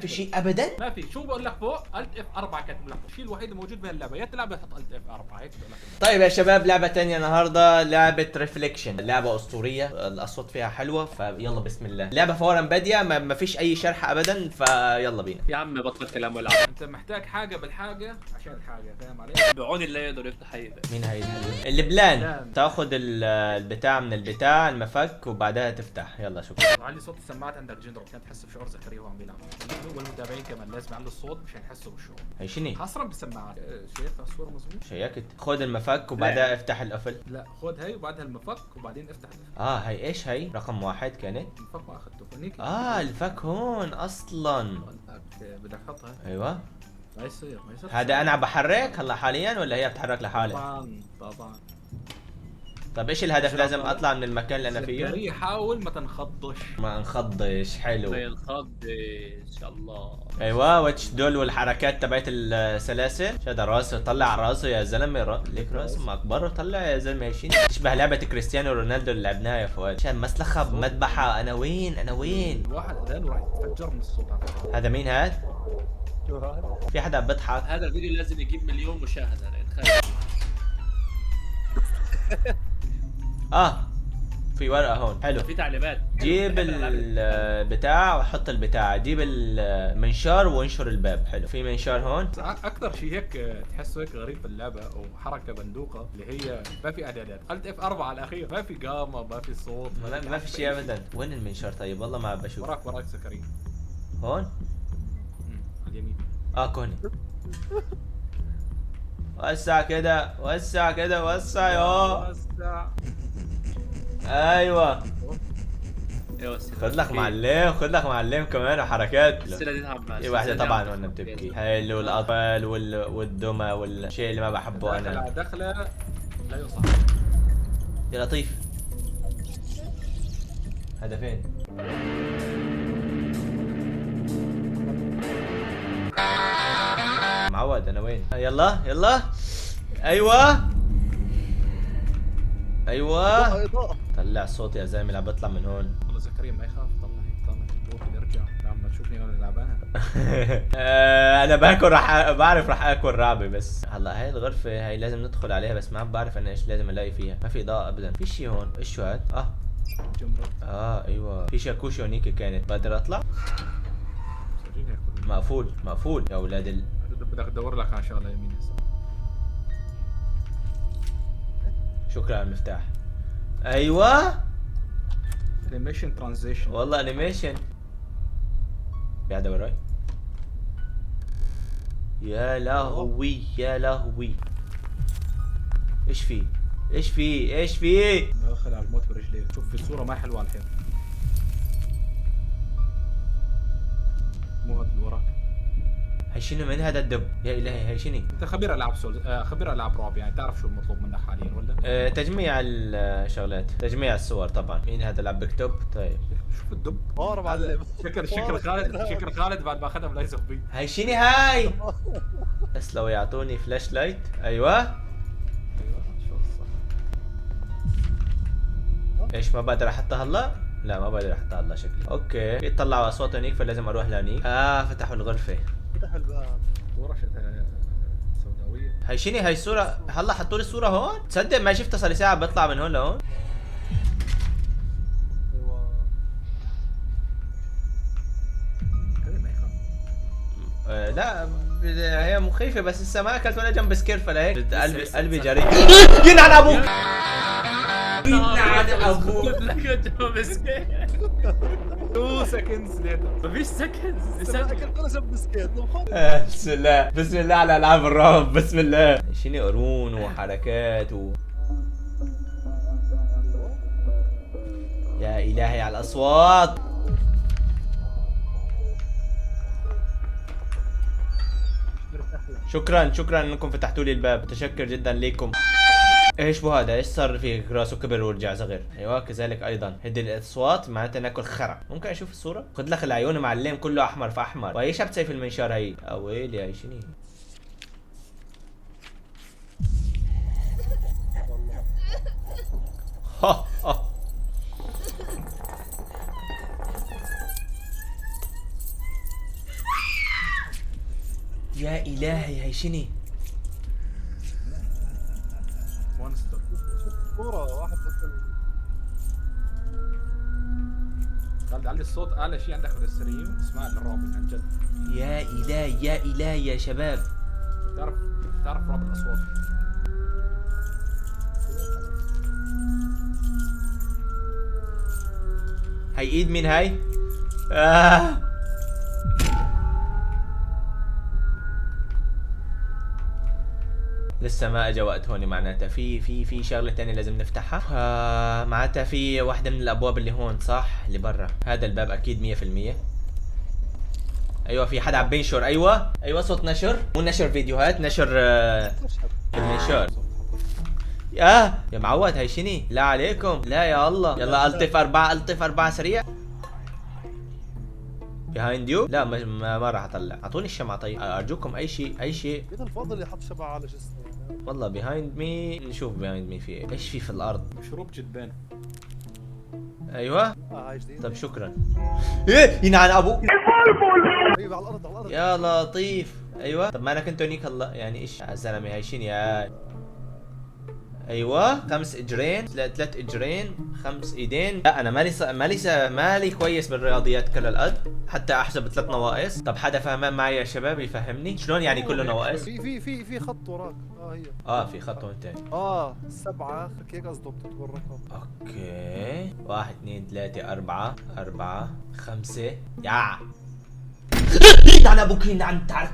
في شيء ابدا؟ ما في. شو بقول لك فوق؟ Alt F 4 كاتب لك الشيء الوحيد الموجود بهاللعبه، يا تلعب يا تحط Alt F 4 هيك بقول لك. طيب يا شباب، لعبة تانية النهاردة، لعبة Reflection، لعبة أسطورية، الأصوات فيها حلوة، فيلا بسم الله. لعبة فورا بادية، ما فيش أي شرح أبدا، فيلا بينا. يا عم بطل كلام والعب. انت محتاج حاجة بالحاجة عشان الحاجة، فاهم علي؟ بعون الله يقدر يفتح اي باب. مين هاي ال plan؟ تاخذ البتاع من البتاع المفك وبعدها تفتح. يلا شكرا. علي صوت السماعات عندك جندر عشان تحس بشعور زكريا وهو عم بيلعب، والمتابعين كمان لازم يعلوا الصوت مشان يحسوا بالشعور. هي شنو؟ خاصة بالسماعات. شايف الصورة مظبوط؟ شيكت. خذ المفك وبعدها افتح القفل. لا خذ هي وبعدها المفك وبعدين افتح القفل. هي ايش هي؟ رقم 1 كانت؟ المفك ما اخذته هنيك. الفك هون اصلا. بدك تحطها. ايوه. ما يصير، ما يصير. هذا انا عم بحرك هلا حاليا ولا هي بتحرك لحالها؟ طبعا طبعا. طيب ايش الهدف؟ لازم اطلع من المكان اللي انا فيه؟ زكريا حاول ما تنخضش. ما انخضش، حلو. ما ينخضش ان شاء الله. ايوه واتش دول والحركات تبعت السلاسل. شو هذا راسه؟ طلع راسه يا زلمة، ليك راسه ما اكبره، طلع يا زلمة. شيء تشبه لعبه كريستيانو رونالدو اللي لعبناها يا فؤاد. عشان مسلخه بمذبحه. انا وين؟ انا وين؟ واحد اذانه راح يتفجر من الصوت على فكرة. هذا مين هذا؟ في حدا بيضحك. هذا الفيديو لازم يجيب 1,000,000 مشاهده لان في ورقة هون، حلو. في تعليمات. جيب البتاع وحط البتاع، جيب المنشار وانشر الباب. حلو، في منشار هون. اكثر شيء هيك تحسه هيك غريب في اللعبة او حركة بندوقة اللي هي ما في اعدادات، Alt F 4 على الاخير، ما في جاما، ما في صوت، ما في شيء ابدا. وين المنشار طيب؟ والله ما بشوف. وراك وراك زكريا. هون؟ على اليمين. كوني. وسع كده، وسع كده، وسع يا. وسع. ايوه. خذ خذ لك معلم، خذ لك معلم كمان وحركات. السلسلة دي تعب. في واحدة طبعا وانا بتبكي. حلو، الاطفال والدمى والشيء اللي ما بحبه انا. دخلة لا ينصح. يا لطيف. هذا فين؟ معود انا وين؟ يلا يلا. ايوه ايوه. طلع صوت يا زلمة اللي عم بطلع من هون. والله زكريا ما يخاف، طلع هيك، طلع هيك يرجع لما تشوفني وانا لعبانها. انا باكل، راح بعرف راح اكل رعبه. بس هلا هاي الغرفة هاي لازم ندخل عليها، بس ما بعرف انا ايش لازم الاقي فيها. ما في اضاءه ابدا. في شيء هون، ايش شو هاد؟ جمرة. ايوه، في شاكوش هونيك كانت. بقدر اطلع؟ مقفول مقفول يا اولاد ال بدك تدور لك على شغله يمين يسار. شكرا على المفتاح. ايوه animation transition. والله animation. قاعد وراي. يا لهوي يا لهوي، ايش في؟ ايش في؟ ايش في؟ داخل على الموت برجليه. شوف في صورة ما حلوة على الحيط. مو هذا اللي وراك. هي شنو؟ من هذا الدب؟ يا الهي هي شنو؟ انت خبير العاب Souls، خبير العاب رعب، يعني تعرف شو المطلوب منك حاليا ولا؟ تجميع الشغلات، تجميع الصور طبعا. مين هذا اللي عم بكتب؟ طيب شوف الدب. ورا معلم. شكل خالد، شكل خالد بعد ما اخذها من Lies of P. هي شنو هاي؟ بس لو يعطوني flashlight. ايوه ايوه شو الصح؟ ايش ما بقدر احطها هلا؟ لا ما بقدر احطها هلا شكلي. okay يطلعوا اصوات هنيك فلازم اروح لهنيك. فتحوا الغرفة. فتحوا الباب. صورة سوداوية. هي شنو هي الصورة؟ هلا حطوا لي الصورة هون؟ تصدق ما شفتها صار لي ساعة بطلع من هون لهون. ايوه. ما يخاف. لا هي مخيفة بس لسه ما اكلت ولا jump scare فلهيك قلبي قلبي جريء. ينعن ابوك. ينعن ابوك. jump scare. 2 seconds later. مفيش seconds. اكلت ولا jump scare. بسم الله بسم الله على العاب الرعب. بسم الله. شنو قرون وحركات و يا الهي على الاصوات. شكرا شكرا انكم فتحتوا لي الباب، متشكر جدا لكم. ايش بو هذا؟ ايش صار فيه؟ راسه كبر ورجع صغير. ايوه كذلك ايضا هدي الاصوات معناتها ناكل خرا. ممكن اشوف الصورة؟ خذ لك العيون معلم كله احمر في احمر. وايش بتسوي في المنشار هي؟ اويلي هي شنو؟ ها ها. يا الهي هي شني؟ monster. صورة واحد مثل خالد علي الصوت اعلى شيء عندك بال stream، اسمع الرعب عن جد. يا الهي يا الهي يا شباب. بتعرف رعب الاصوات. هي ايد مين هاي؟ لسه ما اجى وقت هون، معناتها في في في شغله ثانية لازم نفتحها. معناتها في واحدة من الابواب اللي هون صح؟ اللي برا، هذا الباب اكيد 100%. ايوه في حدا عم بينشر، ايوه ايوه صوت نشر، مو نشر فيديوهات، نشر المنشار. يا معود هاي شني؟ لا عليكم، لا يا الله. يلا Alt F 4، Alt F 4 سريع. behind you. لا ما راح اطلع، اعطوني الشمعة طيب ارجوكم، اي شيء اي شيء. مين الفاضل اللي حط شمعة على جسمه؟ والله behind me، نشوف behind me في ايه، ايش في الارض؟ مشروب جدبان. ايوه. هاي جديد. طيب شكرا. ايه ينعن ابو. ايوه على الارض، على الارض. يا لطيف. ايوه طب ما انا كنت هونيك هلا يعني. ايش يا زلمة هاي شنو يا؟ ايوه 5 اجرين، 3 اجرين، 5 ايدين. لا انا مالي كويس بالرياضيات كل القد حتى احسب 3 نواقص. طب حدا فهمان معي يا شباب يفهمني شلون يعني كله نواقص؟ في في في في خط وراك. هي في خط هون ثاني. 7 هيك قصده بتكتب الرقم. okay 1 2 3 4 4 5. يا يلعن ابوك يلعن تعال.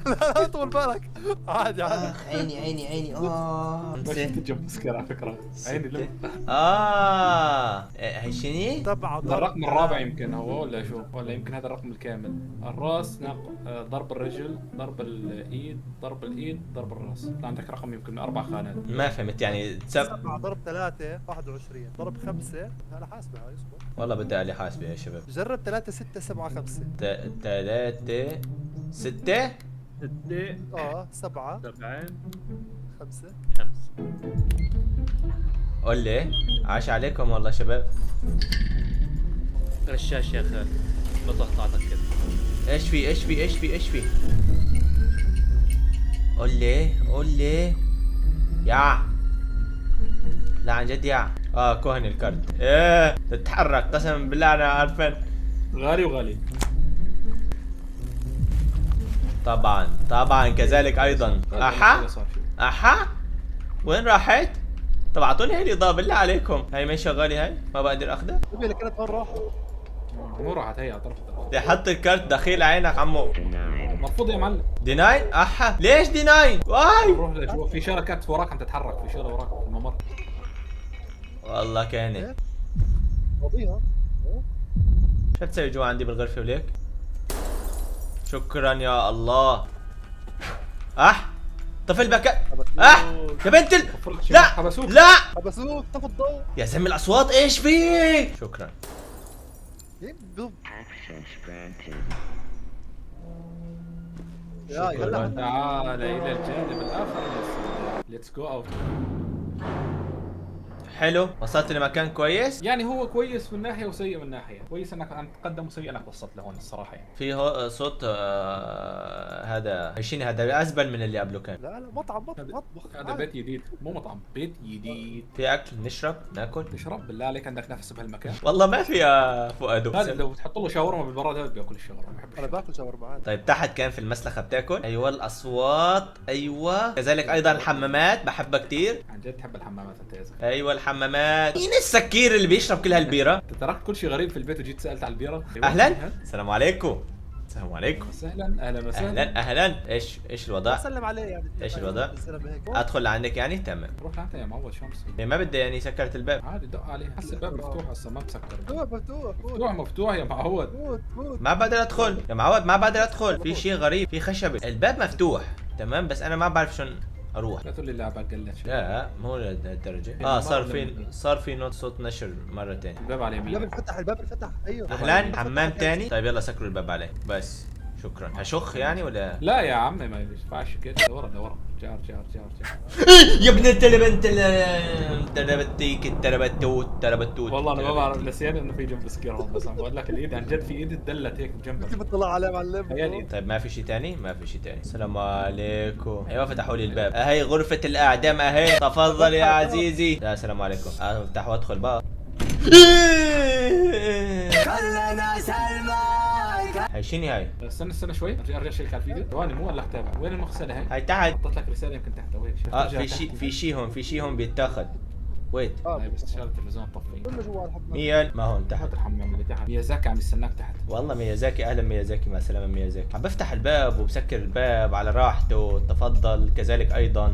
لا طول بالك، عادي عادي. اخ عيني عيني عيني. ما شفت jump scare على فكرة. عيني لم. هي شني؟ 7 هذا الرقم الرابع يمكن هو ولا شو؟ ولا يمكن هذا الرقم الكامل. الراس ضرب الرجل، ضرب الايد، ضرب الايد، ضرب الراس. طلع عندك رقم يمكن من 4 خانات. ما فهمت يعني. 7 ضرب 3 21 ضرب 5. انا حاسبه هاي، اصبر. والله بدي آلة حاسبه يا شباب. جرب 3 6 7 5. 3 6 6 7 7 5 5. قول لي عاش عليكم والله شباب. غشاش يا خالد، ما توقعتك كده. ايش في ايش في ايش في ايش في؟ قول لي قول لي. يا لا عن جد يا كوهن الكارت. ايه تتحرك قسما بالله انا عارفين. غالي وغالي. طبعا طبعا كذلك ايضا. احا احا وين راحت؟ طب اعطوني هاي الاضاءة بالله عليكم. هاي ما شغالة، هاي ما بقدر اخذها. اللي كانت وين راحت؟ مو راحت هي على طرف الدرج. بدي احط الكارت دخيل عينك عمو. مرفوض يا معلم. deny؟ احا ليش deny؟ why؟ روح لجوا، في شغله كانت وراك عم تتحرك، في شغله وراك في الممر. والله كانت فاضيها. شو بتسوي جوا عندي بالغرفة وليك؟ شكرا يا الله. طفل بكى. يا بنت لا حبسوك. لا حبسوك، طفوا الضوء يا زلمة. الاصوات ايش في؟ شكرا. يلا تعال الى الجانب الاخر. let's go out. حلو، وصلت لمكان كويس. يعني هو كويس من ناحية وسيء من ناحية. كويس انك عم تتقدم وسيء انك وصلت لهون الصراحة يعني. في هو صوت هذا شنو هذا؟ ازبل من اللي قبله كان. لا لا مطعم مطبخ. هذا بيت جديد مو مطعم، بيت جديد. في اكل، نشرب، ناكل. تشرب بالله عليك عندك نفس بهالمكان؟ والله ما في يا فؤاد. هذا لو تحط له شاورما بالبراد هذا بياكل الشاورما. بحب انا باكل شاورما عادي. طيب تحت كان في المسلخه بتاكل. ايوه الاصوات، ايوه كذلك ايضا الحمامات بحبها كثير. عن جد تحب الحمامات انت يا زلمة. ايوه الحمامات. مين السكير اللي بيشرب كل هالبيره؟ انت تركت كل شيء غريب في البيت وجيت سالت على البيره. اهلا، السلام عليكم. السلام عليكم. اهلا اهلا وسهلا. اهلا اهلا. ايش الوضع؟ سلم عليه يعني. ايش الوضع؟ ادخل لعندك يعني؟ تمام. روح لعندك يا معود شمس. ما بدي يعني، سكرت الباب. عادي دق عليه، حس الباب مفتوح اصلا ما مسكر. مفتوح مفتوح مفتوح يا معود. ما بقدر ادخل يا معود، ما بقدر ادخل. في شيء غريب، في خشبه، الباب مفتوح تمام بس انا ما بعرف شلون اروح. لا تقول لي اللعبة قلت. لا مو لهالدرجة. صار في نوت صوت نشر مرة ثانية. الباب على اليمين. الباب انفتح، الباب انفتح. ايوه اهلا، حمام ثاني. طيب يلا سكروا الباب عليه بس. شكرا. هشخ يعني ولا؟ لا يا عمي ما ينفعش كده. لورا لورا، ارجع ارجع ارجع ارجع. يا ابن التلبنت التلبتيك التلبتوت التلبتوت. والله انا ما بعرف نسيان انه في jump scare هون، بس عم بقول لك الايد عن جد في ايد تدلت هيك كيف بجنبك. بتطلع عليه معلم؟ هي الإيد. طيب ما في شيء ثاني؟ ما في شيء ثاني. السلام عليكم. ايوه فتحوا لي الباب. اهي غرفة الاعدام اهي، تفضل يا عزيزي. لا السلام عليكم. افتح وادخل بقى. هاي شنو هاي؟ استنى استنى شوي، ارجع ارجع شيك على الفيديو. ثواني مو قال لك تابع. وين المغسلة هاي؟ هاي تحت. حطيت لك رسالة يمكن تحت او هيك شيء. في شيء، في شيء هون، في شيء هون بيتاخذ. wait. هاي بس شغل التلفزيون طفي. كله جوا الحمام. ميال ما هون تحت. هذا الحمام اللي تحت. ميازاكي عم يستناك تحت. والله ميازاكي، اهلا ميازاكي، مع السلامة ميازاكي. عم بفتح الباب وبسكر الباب على راحته، تفضل. كذلك ايضا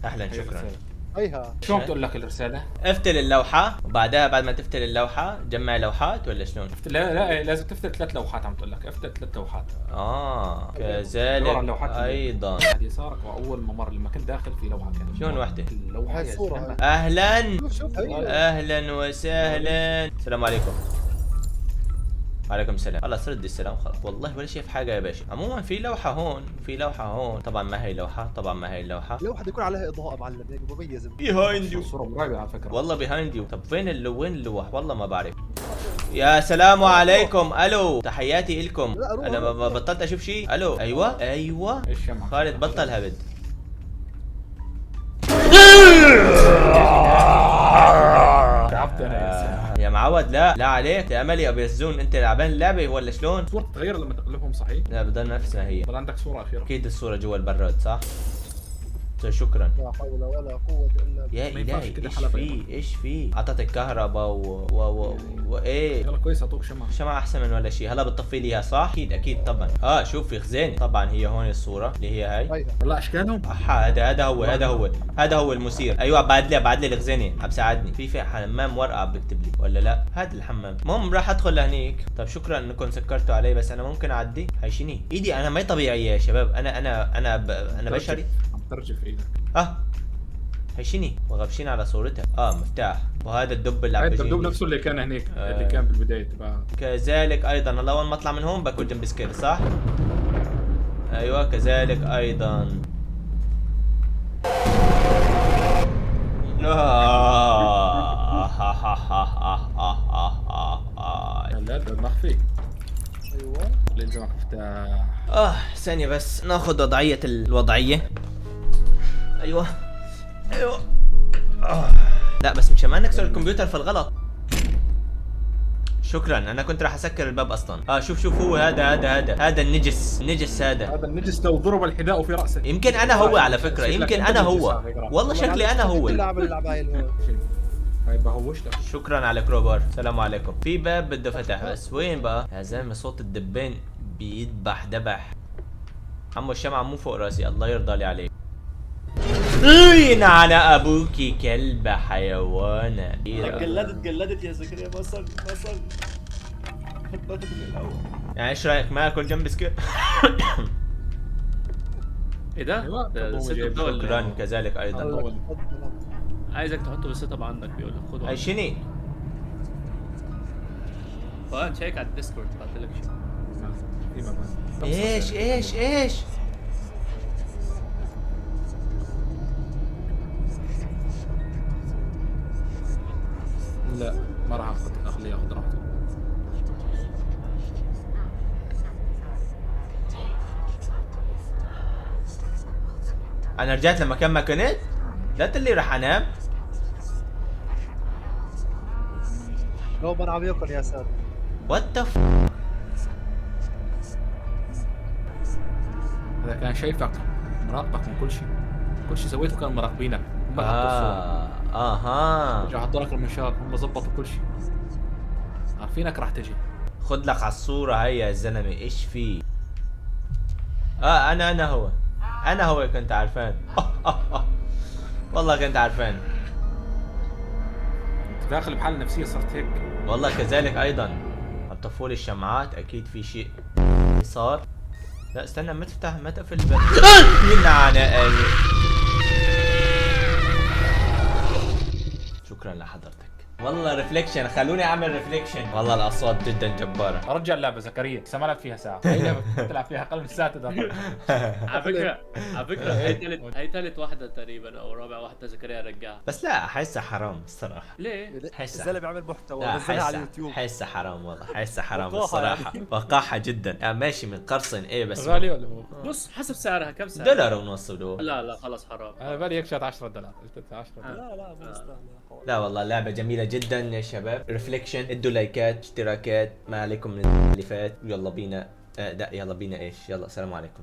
اهلا، هي شكرا. الرسالة. هيها. شو عم تقول لك الرسالة؟ افتل اللوحة، وبعدها بعد ما تفتل اللوحة جمع لوحات ولا شلون؟ لا لا لازم تفتل ثلاث لوحات، عم تقول لك افتل ثلاث لوحات. كذلك دور على اللوحات اللي ايضا. على يسارك واول ممر لما كنت داخل في لوحة كانت. شلون وحدة؟ اللوحة هاي يا الصورة زلمة. هاي. اهلا. شوف شوف هي. اهلا وسهلا. السلام عليكم. وعليكم السلام. خلاص رد السلام خلاص. والله ولا شايف حاجة يا باشا. عموما في لوحة هون، في لوحة هون. طبعا ما هي لوحة، طبعا ما هي لوحة. لوحة بده يكون عليها اضاءه معلم هيك مميزة. behind you. الصورة مرعبة على فكرة. والله behind you. طب وين وين اللوح؟ والله ما بعرف. يا سلام عليكم. الو تحياتي لكم. لا، روح، انا روح. ما بطلت اشوف شيء. الو ايوه ايوه. ايش يا معلم؟ خالد بطل هبد. تعبت انا يا زلمة. يا معود لا لا عليك يا املي ابو يزون، انت لعبان اللعبة ولا شلون؟ الصورة تتغير لما تقلبهم صحيح؟ لا بضل نفس ما هي. ضل عندك صوره اخيرة. اكيد الصورة جوا البراد صح؟ طيب شكرا. لا حول ولا قوة الا بالله. يا ما ينفعش الهي كده ايش حلقة. في؟ ايش في؟ عطت الكهرباء و و و وايه؟ يلا كويس اعطوك شمعة. شمعة احسن من ولا شيء. هلا بتطفي لي اياها صح؟ اكيد اكيد طبعا. شوف في خزانة. طبعا هي هون الصورة اللي هي هاي. هيها. والله اشكالهم. هذا هذا هو، هذا هو، هذا هو المثير. ايوه بعد لي، بعد لي الخزانة عم ساعدني. في حمام ورقة عم بكتب لي ولا لا؟ هذا الحمام. المهم راح ادخل لهنيك. طيب شكرا انكم سكرتوا علي، بس انا ممكن اعدي؟ هاي شني؟ ايدي انا ما هي طبيعية يا شباب. انا انا انا ب... انا بشري. عم ترجف ايدك. هاي شني؟ وغبشين على صورتها. مفتاح. وهذا الدب اللي عم الدبدوب بيجيني. نفسه اللي كان هنيك، اللي كان بالبداية تبع. كذلك ايضا. هلا اول ما اطلع من هون باكل jump scare صح؟ ايوه كذلك ايضا. لا. لا ده مخفي. ايوه اللي يلزمك مفتاح. ثانية بس ناخذ وضعية الوضعية. ايوه ايوه. لا بس مشان ما نكسر الكمبيوتر في الغلط. شكرا، انا كنت راح اسكر الباب اصلا. شوف شوف هو هذا هذا هذا هذا النجس، النجس هذا. هذا النجس لو ضرب الحذاء في راسه. يمكن انا هو على فكرة، شكلك يمكن أنت انا النجس هو. على فكرة. والله شكلي انا هو. اللعبة اللعبة هاي اللي هون. هاي بهوش لك. شكرا على crowbar. السلام عليكم. في باب بده فتح بس وين بقى؟ يا زلمة صوت الدبين بيذبح ذبح. عمو الشمعة مو فوق راسي، الله يرضى لي عليك. اين على ابوكي كلبة حيوانة. جلدت جلدت يا زكريا، ما صار ما صار. خططت من الاول. يعني ايش رايك ما اكل jump scare؟ ايه ده؟ أيوة. ده طب هو ال setup جايب ده ولا شكرا إيه؟ كذلك ايضا. الله تفضل. عايزك تحطه بال setup عندك، بيقول لك خده. هاي شني؟ اه check على ال Discord بعت لك شيء. في مباني. ايش ايش ايش؟ لا ما راح اخذ، اخليه ياخذ راحته. انا رجعت لمكان ما كنت؟ لا تقول لي راح انام. نوما عم ياكل يا ساتر. what the هذا كان شايفك، مراقبك من كل شيء. كل شيء سويته كانوا مراقبينك. هم حطوا الصورة. اها. رجعوا حطوا لك المنشار، هم ظبطوا كل شيء. عارفينك راح تجي. خد لك على الصورة هي يا زلمة، ايش في؟ انا هو. انا هو كنت عارفان. والله كنت عارفان. انت داخل بحالة نفسية صرت هيك. والله كذلك ايضا. عم طفوا لي الشمعات، اكيد في شيء صار. لا استنى، ما تفتح، ما تقفل الباب. يلعن. شكرا لحضرتك. والله Reflection، خلوني اعمل Reflection. والله الاصوات جدا جبارة. رجع اللعبة زكريا، لسه ما لعبت فيها ساعة. اي لعبه تلعب فيها اقل من ساعة تقدر. على فكرة هي ثالث واحدة تقريبا او رابع واحدة زكريا رجعها. بس لا، احسها حرام الصراحة. ليه؟ حسها. الزلمة بيعمل محتوى، لا، نزلها على حسها اليوتيوب. حسها حرام، والله حسها حرام. وقاحة. الصراحة وقاحة جدا يعني. ماشي من قرصن ايه بس. غالي ولا مو؟ بص، حسب سعرها، كم سعرها؟ $1.50 دو. لا لا، خلاص حرام. انا بالي يكشط 10 دولار، قلت 10 دولار. لا لا، مو مستاهلة. لا والله لعبة جميلة جدا يا شباب Reflection. ادوا لايكات، اشتراكات، ما عليكم من اللي فات. يلا بينا. لا، يلا بينا ايش؟ يلا، السلام عليكم.